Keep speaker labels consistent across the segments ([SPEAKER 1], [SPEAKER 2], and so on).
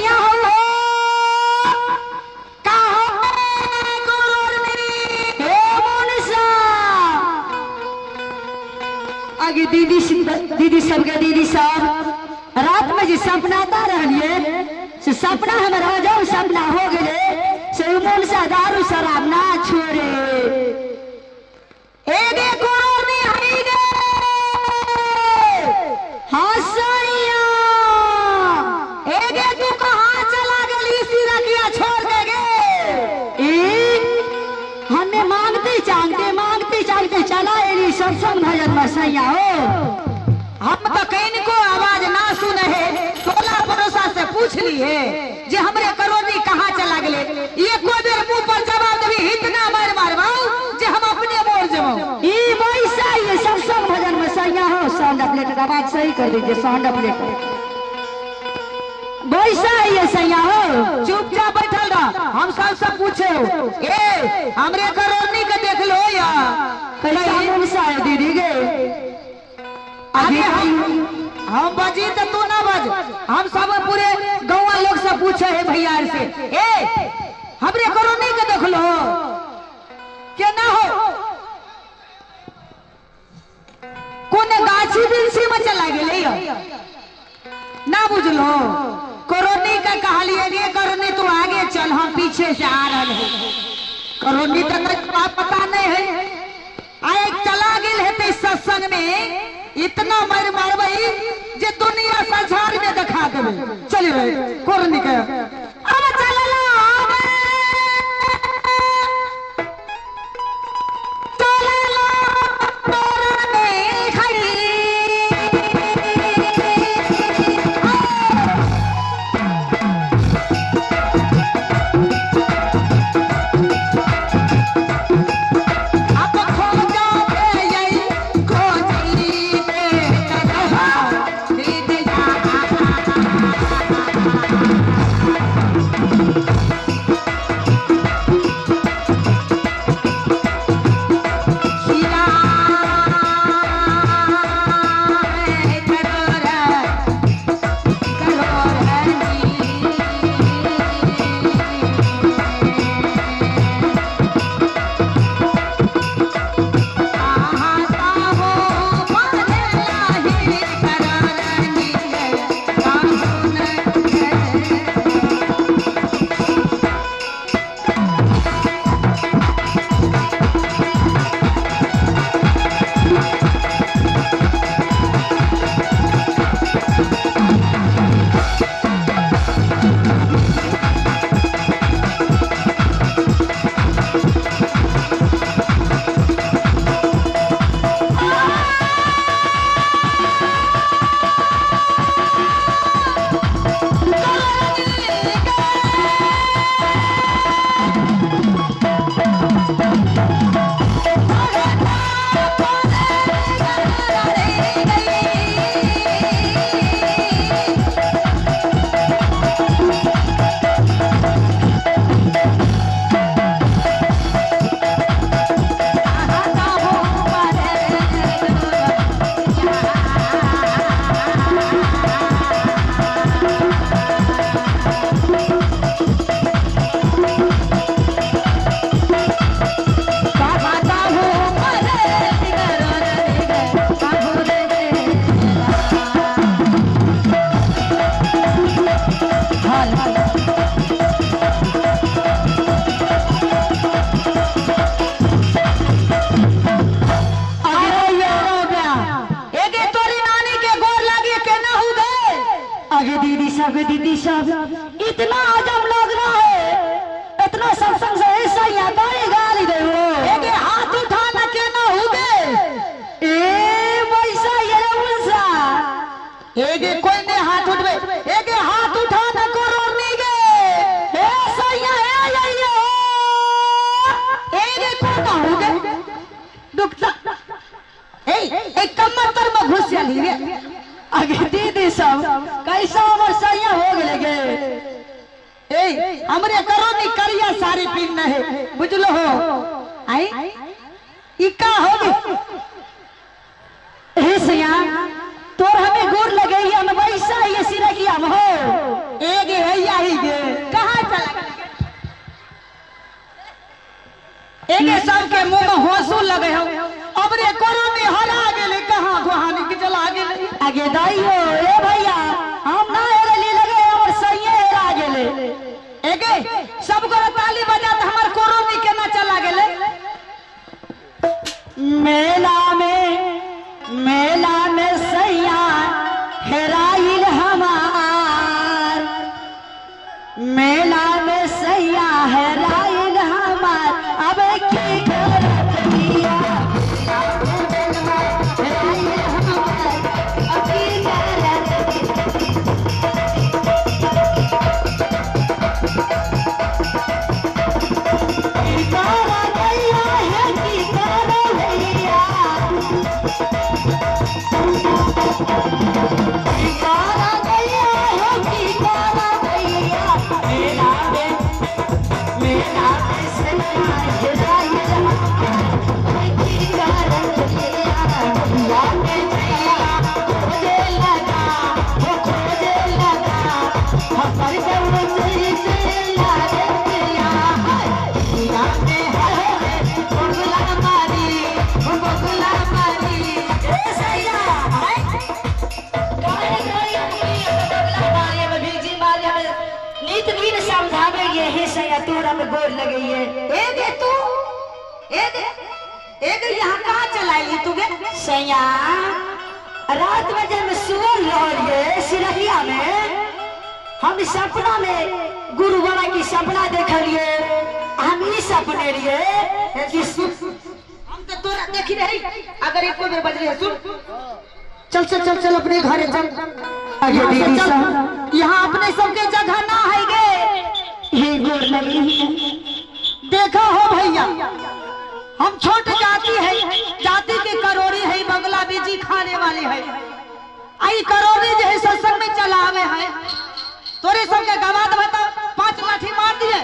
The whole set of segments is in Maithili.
[SPEAKER 1] सैया हो का हो गुरुनी हे मुनसा आगे दीदी दीदी सबके दीदी सब रात में जी सपना आता रहलिए से सपना हमरा जब सपना हो गए से मुनसा दारू शराब ना छोड़े एगे गुरुनी हई गे हां सैया एगे तू कहां चला गेली सिरकिया छोड़ दे गे ए हमें मांगते चांगते चला एली सत्संग भजन में सैया हो।
[SPEAKER 2] हम तो कहीं को आवाज ना सुने है टोला पड़ोसा से पूछ ली है जे हमरे करोनी कहाँ चला गले ये कोई बेर मुंह पर जवाब देबी इतना मार मारबाऊ जे हम अपने मोर जबाऊ।
[SPEAKER 1] ई वैसा ये सत्संग भजन में सैया हो। साउंड प्लेट आवाज सही कर दीजिए साउंड प्लेट वैसा ही सैया हो।
[SPEAKER 2] चुपचाप बैठल रह हम सब से पूछे हो ए हमरे करोनी के देख लो या
[SPEAKER 1] कैसा मुनसा है दीदी गे।
[SPEAKER 2] आगे हम बजी तो तू ना बज। हम सब पूरे गौवा लोग से पूछे है भैया से ए हमरे करोनी के देख लो के ना हो कोने गाछी बिलसी में चला गेले ना बुझलो। करोनी का कहलिए रे करोनी तू आगे चल हम पीछे से आ रहे हो। करोनी तक पता नहीं है आए चला गेल हेतै सत्संग में इतना मार मारबई जे दुनिया संसार में दिखा देबे। चल रे करोनी के अब चलला चलला तोरने खड़ी
[SPEAKER 1] दीदी सब इतना आजम लग रहा है इतना सत्संग से ऐसा ही आता है गाली दे वो
[SPEAKER 2] एगे हाथ उठाना के ना हुगे
[SPEAKER 1] ए वैसा ये मुनसा
[SPEAKER 2] एगे कोई ने हाथ उठबे एगे हाथ उठाना करोनी गे
[SPEAKER 1] ए सैया ए ये
[SPEAKER 2] एगे को ना हुगे दुखता ए ए कमर पर में घुस जाली रे।
[SPEAKER 1] आगे दीदी सब कैसा हमर सैया हो गेले गे
[SPEAKER 2] ए हमरे करोनी करिया सारी पिन है बुझलो हो आई ई का हो
[SPEAKER 1] हे सैया तोर हमें गोर लगे हम वैसा ये सिरकिया में हो।
[SPEAKER 2] एगे हैया ही गे कहाँ चला एगे सबके मुंह में होसू लगे हो। अब रे कोरोनी हरा गेले कहाँ गोहानी के चला गेले।
[SPEAKER 1] आगे दाई हो ए भैया हम ना हेरली लगे और सही हेरा गेले।
[SPEAKER 2] एगे सब गोरा ताली बजा त हमर कोरोनी केना चला गेले।
[SPEAKER 1] मेला में सैया हेराइल हमार, मेला में सैया हेराइल हमार, अब की करत दिया हेराइल हमार, अब की करत गोर लगे ये।
[SPEAKER 2] ए तू ए गे यहाँ कहाँ चलाइली तू गे?
[SPEAKER 1] सैया रात में जब सुअर रहिए सिरहिया में हम सपना में गुरु बाबा की सपना देखलिए। हम ई सपने रहिए कि
[SPEAKER 2] हम तो तोरा देखी रही अगर एको बेर बजली है सुन चल चल चल चल अपने घरे चल।
[SPEAKER 1] आगे दीदी
[SPEAKER 2] चल यहाँ अपने सबके जगह ना है गे।
[SPEAKER 1] हे गोर लगी
[SPEAKER 2] देखा हो भैया हम छोट जाति है, जाति के करोड़ी है, बंगला बीजी खाने वाली है। आई करोड़ी जो है सत्संग में चलावे है। तोरे सबके गवाद बता 5 लाठी मार दिए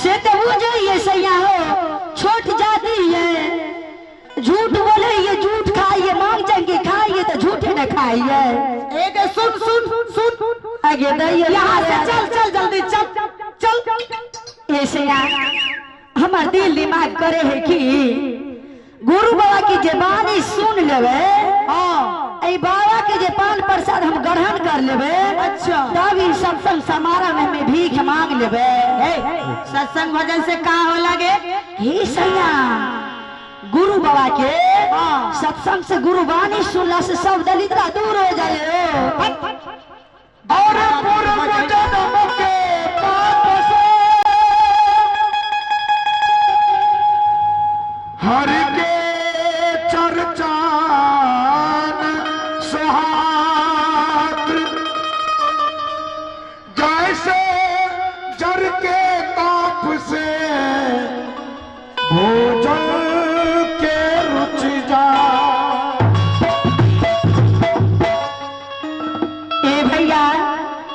[SPEAKER 1] से तो बुझे सैया हो छोट जाति है झूठ बोले ये झूठ खाइए मांग चंगी खाइए तो झूठे न खाइए।
[SPEAKER 2] एक सुन सुन सुन
[SPEAKER 1] आगे दइए
[SPEAKER 2] यहाँ से चल चल जल्दी चल चल।
[SPEAKER 1] ऐसे हमार दिल दिमाग करे है कि गुरु बाबा की जे बानी सुन लेवे ऐ बाबा के जे पान प्रसाद हम ग्रहण कर लेवे।
[SPEAKER 2] अच्छा
[SPEAKER 1] तब ई सत्संग समारोह में हमें भीख मांग लेवे।
[SPEAKER 2] सत्संग भजन से का हो लगे?
[SPEAKER 1] हे सैया गुरु बाबा के सत्संग से गुरु वाणी सुनला से सब दलिद्रा दूर हो जाए।
[SPEAKER 3] और पूर्व जन्म के पाप से हरि के चर्चा सुहात जैसे जर के ताप से भोजन के रुचि जा।
[SPEAKER 1] ए भैया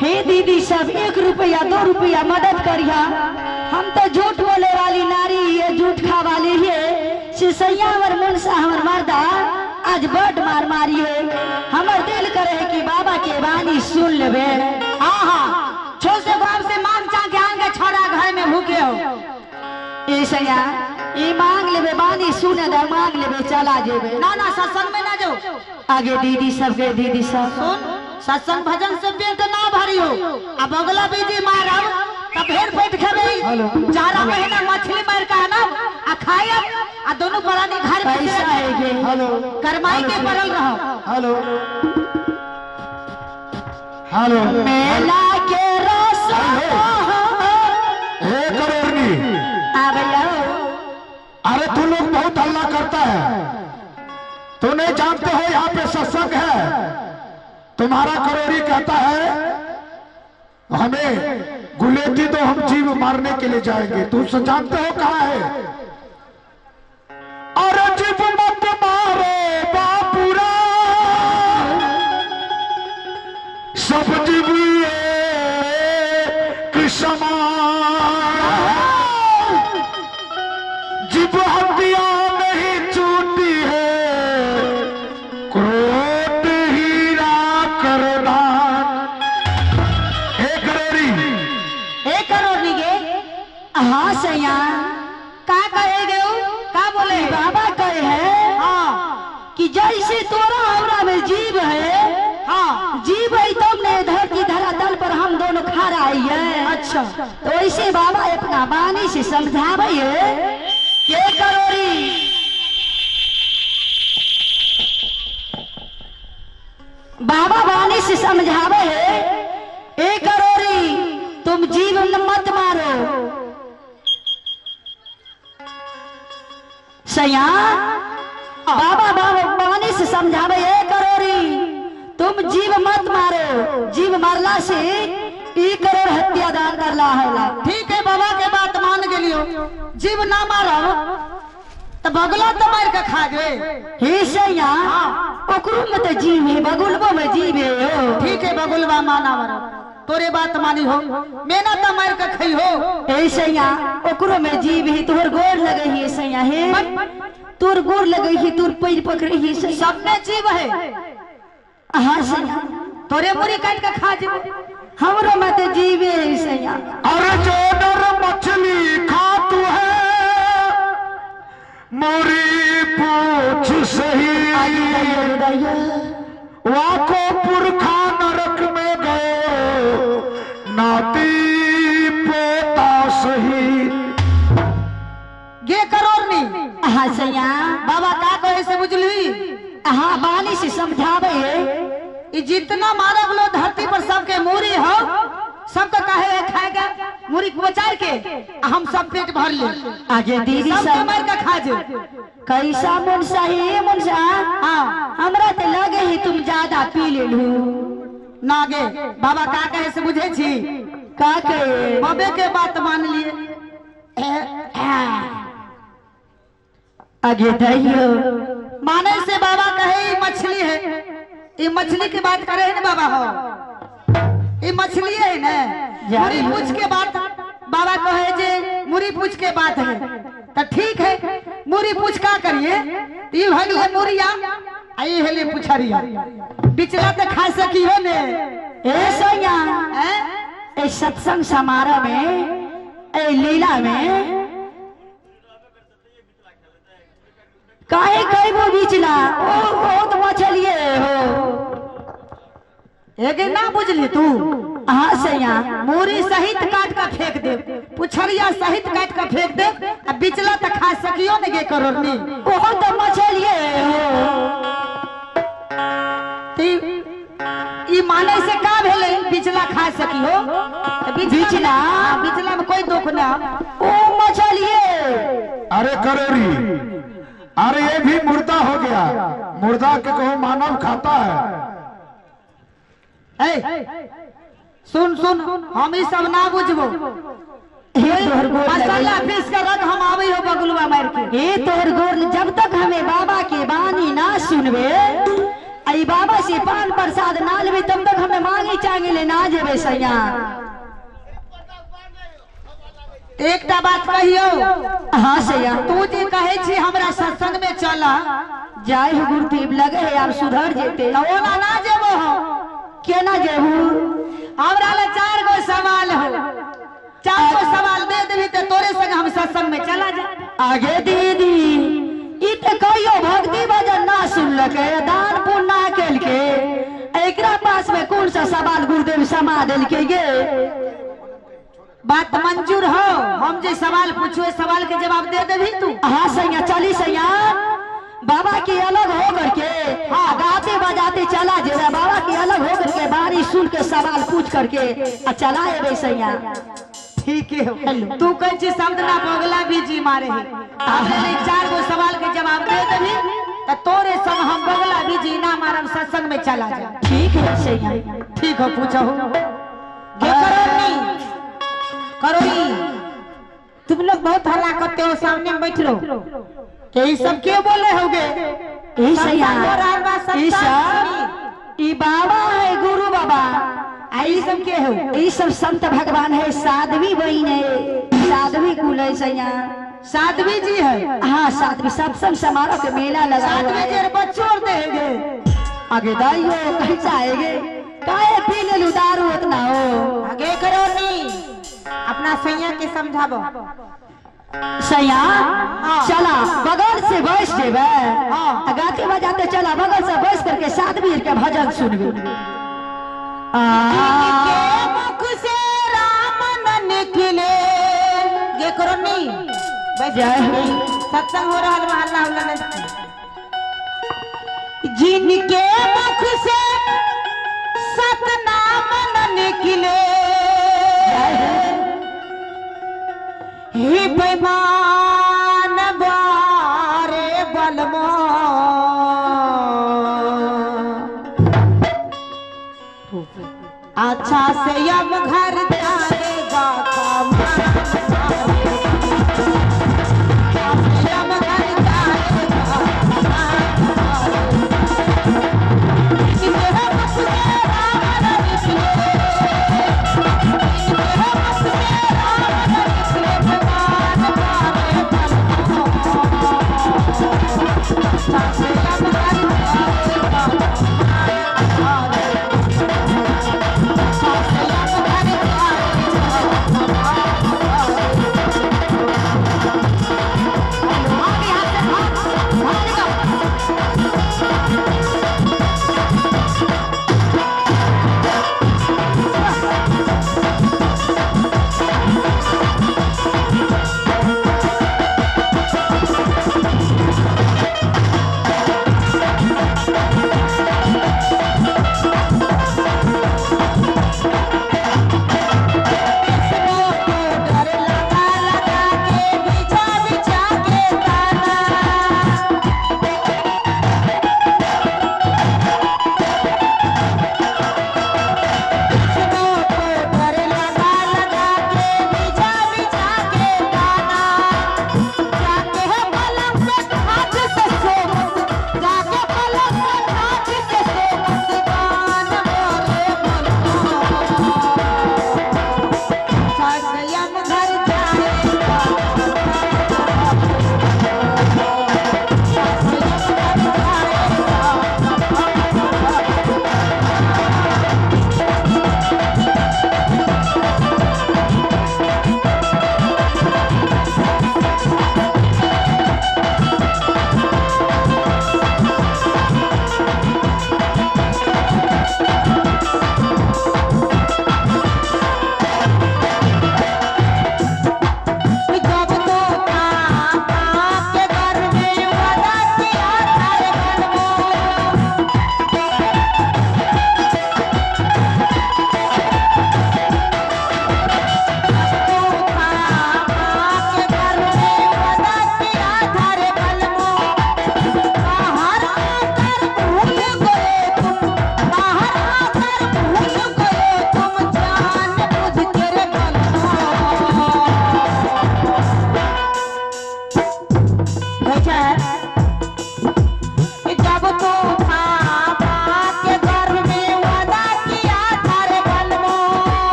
[SPEAKER 1] हे दीदी सब 1 रुपया 2 रुपया मदद करिया। हम तो झूठ बोले वाली नारी है, झूठ खा वाली है। सिसैया हमर मुनसा हमर मर्दा आज बड मार मारिए। हमर दिल करे है कि बाबा के वाणी सुन लेवे।
[SPEAKER 2] हाँ हाँ छो से गांव से मांग चांग के आन के छोड़ा घर में भूखे हो।
[SPEAKER 1] ए सैया ई मांग लेवे वाणी सुने दे मांग लेवे चला जेबे।
[SPEAKER 2] ना ना सत्संग में ना जाओ।
[SPEAKER 1] आगे दीदी सब के दीदी सब
[SPEAKER 2] सुन सत्संग भजन से पेट ना भरी हो। अब अगला बीजी मारब तब फिर पेट खेबे। 4 महीना मछली मार के आनब आ खायब आ दोनों प्राणी घर में
[SPEAKER 1] पैसा है।
[SPEAKER 3] हेलो
[SPEAKER 2] करमाई के पड़ल रहो।
[SPEAKER 3] हेलो हेलो
[SPEAKER 1] मेला के रस
[SPEAKER 3] हे करोड़नी अरे तू लोग बहुत हल्ला करता है। तू नहीं जानते हो यहाँ पे सत्संग है। तुम्हारा करोड़ी कहता है हमें गुलेती तो हम जीव मारने के लिए जाएंगे। तुम जानते हो कहाँ है? और जीव मत मारो बापुरा सब जीव एक समान जीव हत्या नहीं छूटी है क्रोध ही
[SPEAKER 1] हाँ सैया।
[SPEAKER 2] का कहे गयो, का बोले
[SPEAKER 1] बाबा? कहे है
[SPEAKER 2] हाँ
[SPEAKER 1] कि जैसे तोरा हमरा में जीव है,
[SPEAKER 2] हाँ
[SPEAKER 1] जीव है तब ने धरती धरातल पर हम दोनों खा रही है।
[SPEAKER 2] अच्छा
[SPEAKER 1] तो ऐसे बाबा अपना वाणी से समझावे है के करोरी बाबा वाणी से समझावे है, ए करोरी तुम जीव मत मारो। सैया बाबा बाबा वाणी से समझावे, ए करोरी तुम जीव मत मारो, जीव मारला से 1 करोड़ हत्या दान करला होला।
[SPEAKER 2] ठीक है बाबा के बात मान गेलियो, जीव ना मारो तो बगुला तो मार के खा गए।
[SPEAKER 1] हे सैया ओकरो में तो जीव है, बगुलबो में जीव है हो।
[SPEAKER 2] ठीक है बगुलबा माना मारो, तोरे बात मानी हो, मेना तो मार के खई हो।
[SPEAKER 1] हे सैया ओकरो में जीव है, तोहर गोर लगे है सैया, हे तोर गोर लगे है, तोर पैर पकड़े है सैया,
[SPEAKER 2] सब में जीव है।
[SPEAKER 1] हाँ सैया
[SPEAKER 2] तोरे मुरी काट के खा जीव,
[SPEAKER 1] हमरो में तो जीव है सैया।
[SPEAKER 3] अरे जो नर मछली खा तू है मोरी पूछ सही, वाको पुरखा नरक में गए नाती पोता सही।
[SPEAKER 2] गे करोड़ नी।
[SPEAKER 1] हाँ सैया
[SPEAKER 2] बाबा का कहे से बुझली?
[SPEAKER 1] हाँ वाणी से समझावे
[SPEAKER 2] है, जितना मानव लो धरती पर सबके मूरी हो, सबको कहे खाएगा मूरी बचार के हम सब पेट भर ले।
[SPEAKER 1] आगे दीदी
[SPEAKER 2] सब मार के खा जे।
[SPEAKER 1] कैसा मुनसा है मुनसा?
[SPEAKER 2] हाँ
[SPEAKER 1] हमरा तो लगे ही तुम ज्यादा पी ले लू।
[SPEAKER 2] ना गे बाबा का कहे से बुझे छी?
[SPEAKER 1] का कहे?
[SPEAKER 2] बाबे के बात मान लिए।
[SPEAKER 1] आगे दहियो
[SPEAKER 2] माने से बाबा कहे मछली है, ये मछली की बात करे है ना बाबा हो, ये मछली है ना। मुरी पूछ के बात बाबा कहे जे मुरी पूछ के बात है तो ठीक है, मुरी पूछ का करिए, ये भगल है मुरिया आई हेले पुछरिया, बिचला तो खा सकी हो ने।
[SPEAKER 1] ए सैया ए सत्संग समारोह में ए लीला में काहे कईबो बिचला, ओ बहुत मछलिए हो।
[SPEAKER 2] एगे ना बुझली तू?
[SPEAKER 1] हाँ सैया
[SPEAKER 2] मूरी सहित काट का फेंक दे, पुछरिया सहित काट का फेंक दे, आ बिचला तो खा सकियो ने गे करोड़नी,
[SPEAKER 1] ओहो तो मछलिए हो।
[SPEAKER 2] ई माने से का भेले बिचला खा सकियो?
[SPEAKER 1] बिचला
[SPEAKER 2] बिचला में कोई दुख ना,
[SPEAKER 1] ओ मछलिए।
[SPEAKER 3] अरे करोड़ी अरे ये भी मुर्दा हो गया, मुर्दा के कहो मानव खाता है।
[SPEAKER 2] ए, सुन सुन हम ई सब ना बुझबो, मसाला पीस के रख, हम आवे हो बगुलवा मार के।
[SPEAKER 1] हे तोहर गोर, जब तक हमें बाबा के वाणी ना सुनबे, आई बाबा से पान प्रसाद ना लेबे, तब तक हमें मांगे चांगे ले ना जेबे सैया।
[SPEAKER 2] एकटा बात कहियो?
[SPEAKER 1] हाँ सैया
[SPEAKER 2] तू जे कहे छी हमरा सत्संग में चला
[SPEAKER 1] जाय हो गुरुदेव, लगे है आप सुधर जेते।
[SPEAKER 2] तो ओना ना जेबो हो?
[SPEAKER 1] केना जेबू?
[SPEAKER 2] हमरा ले 4 गो सवाल हो, 4 गो सवाल दे देबी ते तोरे संग हम सत्संग में चला जा।
[SPEAKER 1] आगे दीदी ई ते कहियो भक्ति भजन ना सुनलके, दान पुण्य ना केलके, एकरा पास में कौन सा सवाल गुरुदेव समा देलके गे?
[SPEAKER 2] बात मंजूर हो, हम जे सवाल पूछुए सवाल के जवाब दे देबी तू?
[SPEAKER 1] हाँ सैया चली सैया, बाबा के अलग हो करके हाँ गाते बजाते चला जेबे, बाबा के अलग हो करके बारी सुन के सवाल पूछ करके आ चला एबे सैया।
[SPEAKER 2] ठीक है तू कह छी शब्द ना बगला बीजी मारे है, हमरे 4 गो सवाल के जवाब दे देबी त तोरे संग हम बगला बीजी ना मारम, सत्संग में चला जा।
[SPEAKER 1] ठीक है सैया
[SPEAKER 2] ठीक हो पूछो। के करोनी करोनी तुम लोग बहुत हल्ला करते हो, सामने में बैठ रहो, ये सब क्यों बोले होगे?
[SPEAKER 1] सैया ई बाबा है गुरु बाबा,
[SPEAKER 2] आई सब के हो?
[SPEAKER 1] ई सब संत भगवान है, साध्वी बहन है, साध्वी कुल है सैया।
[SPEAKER 2] साध्वी जी है?
[SPEAKER 1] हाँ साध्वी, सत्संग समारोह के मेला लगा हुआ
[SPEAKER 2] साध्वी
[SPEAKER 1] है।
[SPEAKER 2] जी बच्चों देंगे
[SPEAKER 1] आगे दाइयो कैसा आएगे, काहे पी ले लू दारू उतना हो।
[SPEAKER 2] आगे करो नहीं अपना अपना सैया के समझाबो।
[SPEAKER 1] सैया
[SPEAKER 2] हाँ।
[SPEAKER 1] चला बगल से बैठ जेबे।
[SPEAKER 2] हाँ।
[SPEAKER 1] गाते बजाते चला बगल से बैठ करके साथ वीर के भजन सुनबे।
[SPEAKER 2] जिनके मुख से राम न निकले ये करो नहीं बैठ
[SPEAKER 1] जय हो।
[SPEAKER 2] सत्संग हो रहा है हल्ला हुल्ला नहीं। जिनके मुख से सतनाम न निकले